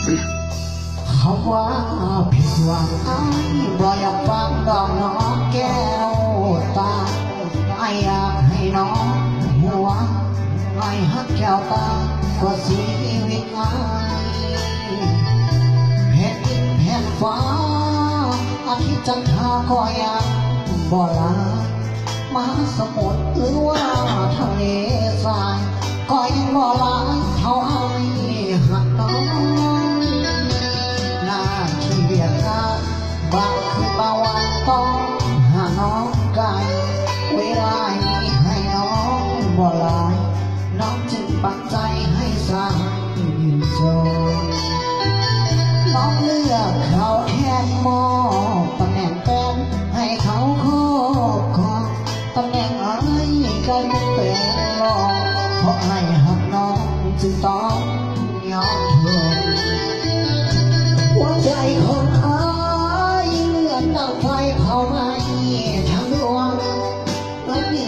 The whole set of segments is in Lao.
ຄຳວ່າຜິດຫວັງ ອ້າຍບໍ່ຢາກຟັງດອກນ້ອງແກ້ວຕາ. ອ້າຍຢາກໃຫ້ນ້ອງຮູ້ວ່າ ອ້າຍຮັກແກ້ວຕາກວ່າຊີວິດອ້າຍ. ແຜ່ນດິນແຜ່ນຟ້າ ອາທິດຈັນທາກໍຍັງບໍ່ລາຍ ມະຫາສະໝຸດ ຫຼືວ່າທະເລຊາຍ ກໍຍັງບໍ່ຫຼາຍເທົ່າອ້າຍຮັກນ້ອງ. ໜ້າທີ່ວຽກງານ ບາງຄືນບາງວັນຕ້ອງຫານ້ອງໄກ ເວລານີ້ໃຫ້ນ້ອງບໍ່ຫຼາຍ ນ້ອງຈຶ່ງປັນໃຈໃຫ້ສາຍຢືນໂສດ. ນ້ອງເລືອກເຂົ້າແທ່ນ ມອບຕຳແໜ່ງແຟນໃຫ້ເຂົາຄອບຄອງ ຕຳແໜ່ງອ້າຍກາຍເປັນແຟນຫຼອກ ເພາະອ້າຍຮັກນ້ອງຈຶ່ງຕ້ອງຍອມທົນ. ຫົວໃຈຂອງອ້າຍເໝືອນດັ່ງໄຟເຜົາໄໝ້ທັງດວງ ມັນມີ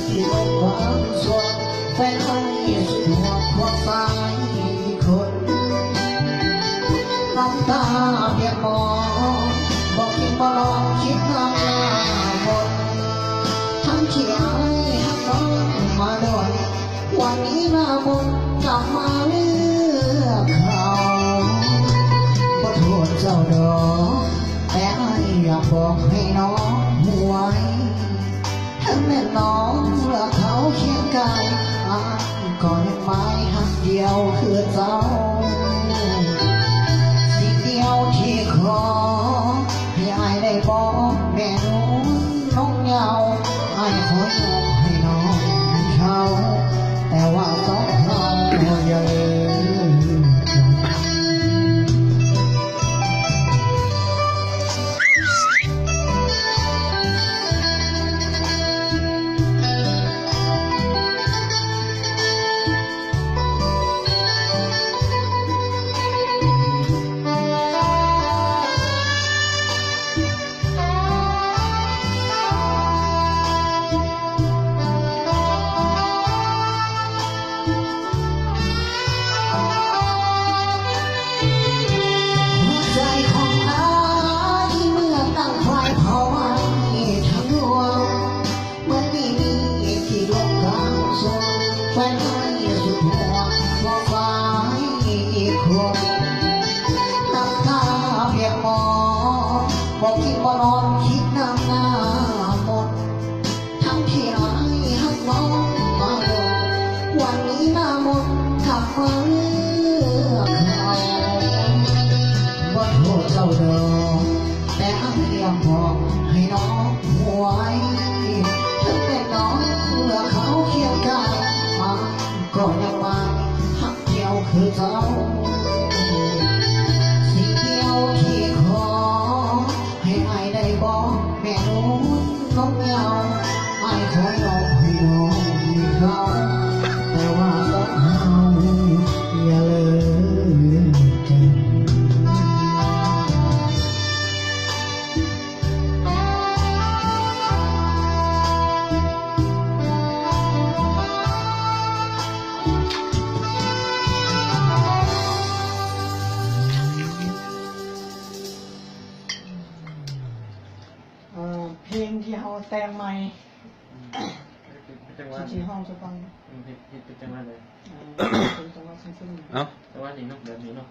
ທີ່ລົບບາງສ່ວນ ແຟນອ້າຍສຸດຫວງຄວາມສາຍຄົນ ນ້ຳຕາປຽກໝອນ ບໍ່ກິນບໍ່ນອນຄິດນຳໜ້າມົນ ທັງທີ່ອ້າຍຮັກນ້ອງມາດົນ ວັນນີ້ໜ້າມົນກັບມາເລືອກເຂົາ ບໍ່ໂທດເຈົ້າດອກ ແຕ່ອ້າຍຢາກບອກໃຫ້ນ້ອງຮູ້ໄວ້ ເຖິງແມ່ນນ້ອງເລືອກເຂົາຄຽງກາຍ ອ້າຍກໍຍັງໝາຍຮັກດຽວຄືເກົ່າ. ສິ່ງດຽວທີ່ຂໍໃຫ້ອ້າຍໄດ້ບອກ ແມ່ນວນນົງເຍົາ ອ້າຍຂໍຍອມໃຫ້ນ້ອງໜຶ່ງເຂົາ ແຕ່ວ່າສອງເຮົາຢ່າເລີກກັນ. ຫົວໃຈຂອງອ້າຍເໝືອນດັ່ງໄຟເຜົາໄໝ້ທັງດວງ ເມື່ອນີ້ມີທີ່ລົມກາງສວງ ແຟນອ້າຍສຸດຫວງບໍ່ສາຍອີກຄົນ ນ້ຳຕາປຽກໝອນ ບໍ່ກິນບໍ່ນອນຄິດນຳໜ້າມົນ ທັງທີ່ອ້າຍຮັກນ້ອງມາດົນ ວັນນີ້ໜ້າມົນກັບມາເລືອກເຂົາ ບໍ່ໂທດເຈົ້າດອກ ແຕ່ອ້າຍຢາກບອກໃຫ້ນ້ອງຮູ້ໄວ້ ເຖິງແມ່ນນ້ອງເລືອກເຂົາຄຽງກາຍ ອ້າຍກໍຍັງໝາຍຮັກດຽວຄືເກົ່າ ສິ່ງດຽວທີ່ຂໍ ໃຫ້ອ້າຍໄດ້ບອກ ແມ່ນວນນົງເຍົາ ອ້າຍຂໍຍອມໃຫ້ນ້ອງມີເຂົາ ແຕ່ວ່າສອງເຮົາຢ່າເລີກກັນ. ເອີ ເພງທີ່ເຮົາແຕ່ງໃໝ່ ອືມ ເຮັດເປັນຈັງຫວະ ຊິ ຊິຮ້ອງສູ່ຟັງ ອືມ ເຮັດ ເຮັດເປັນຈັງຫວະເລີຍ ເອີ ເປັນຈັງຫວະສັ້ນໆ ເອົ້າ ແຕ່ວ່ານີ້ເນາະ ແບບນີ້ເນາະ.